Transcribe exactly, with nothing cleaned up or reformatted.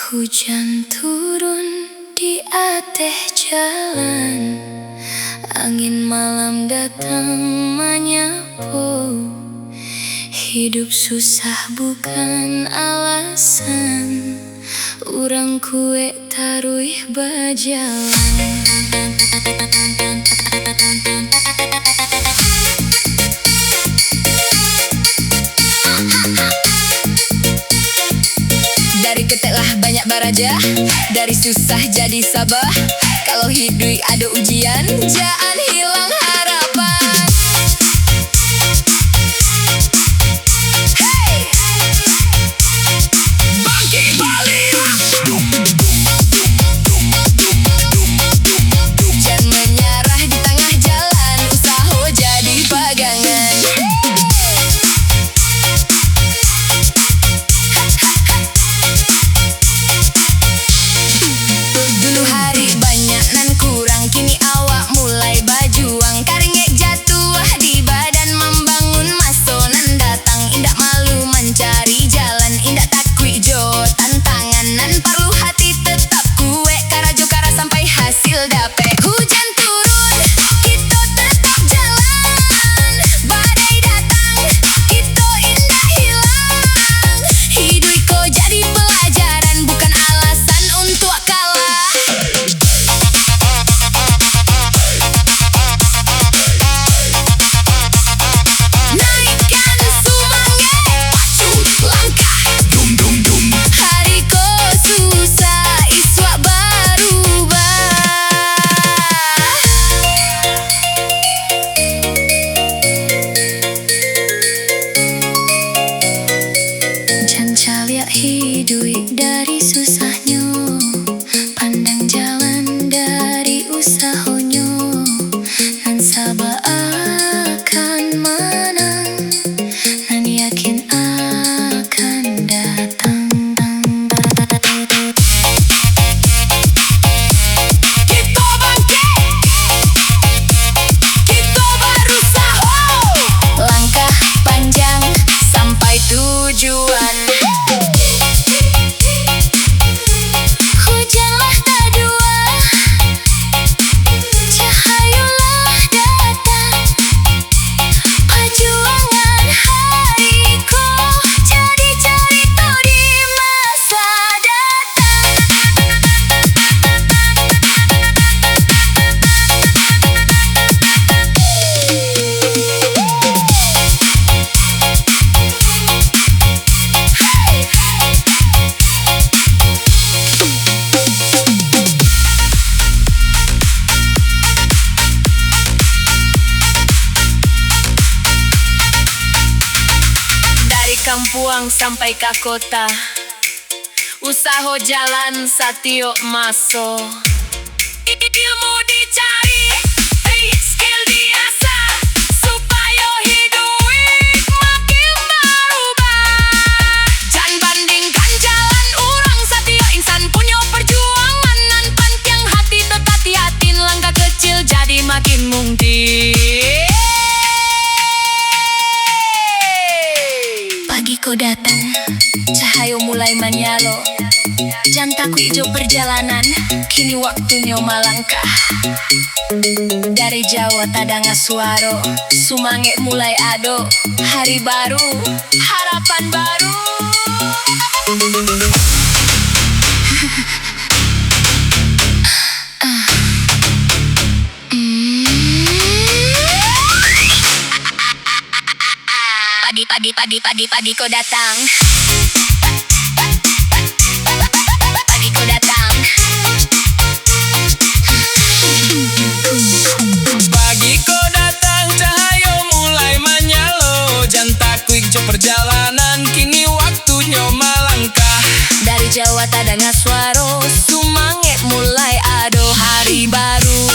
Hujan turun di ateh jalan, angin malam datang manyapo. Hidup susah bukan alasan, urang kuek taruih bajalan. Dari ketek lah banyak baraja, dari susah jadi saba. Kalau hiduik ado ujian, jaan hilang harapan. Hey! Bangkik baliak. Jan manyarah di tangah jalan, usaho jadi pagangan. Dulu hari banyak nan kurang, kini awak mulai bajuang. Karingek jatuah di badan, mambangun maso nan datang. Indak malu mancari jalan, indak takuik jo tantangan. Nan parlu hati tetap kuek, karajo karas sampai hasil dapek. Hujan turun, kito tetap jalan. Badai datang, kito indak hilang. Hiduik ko jadi pelajaran, bukan alasan untuak kalah. Naikkan sumangek, pacu langkah. Hari ko susah, isuak barubah. Jan caliak hiduik dari susahnyo, pandang jalan dari usahonyo. Nan saba akan manang, nan yakin akan datang. Kito bangkik, kito barusaho. Langkah panjang sampai tujuan. Hujan lah taduah, cahayo lah datang. Pajuangan hari ko jadi carito di masa datang. Dari kampuang sampai ka kota, usaho jalan satiok maso. Ilmu dicari, skill diasah, supayo hiduik makin barubah. Jan bandingkan jalan urang, satiok insan punyo parjuangan. Nan pantiang hati tetap yakin, langkah kecil jadi makin mungkin. Pagi ko datang, cahayo mulai manyalo. Jan takuik jo parjalanan, kini waktunyo malangkah. Dari jauah tadanga suaro, sumangek mulai ado, hari baru, harapan baru. Pagi, pagi, pagi, pagi, pagi ko datang. Pagi ko datang. Pagi ko datang, cahayo mulai manyalo. Jan takuik jo parjalanan, kini waktunyo malangkah. Dari jauah tadanga suaro, sumangek mulai ado, hari baru,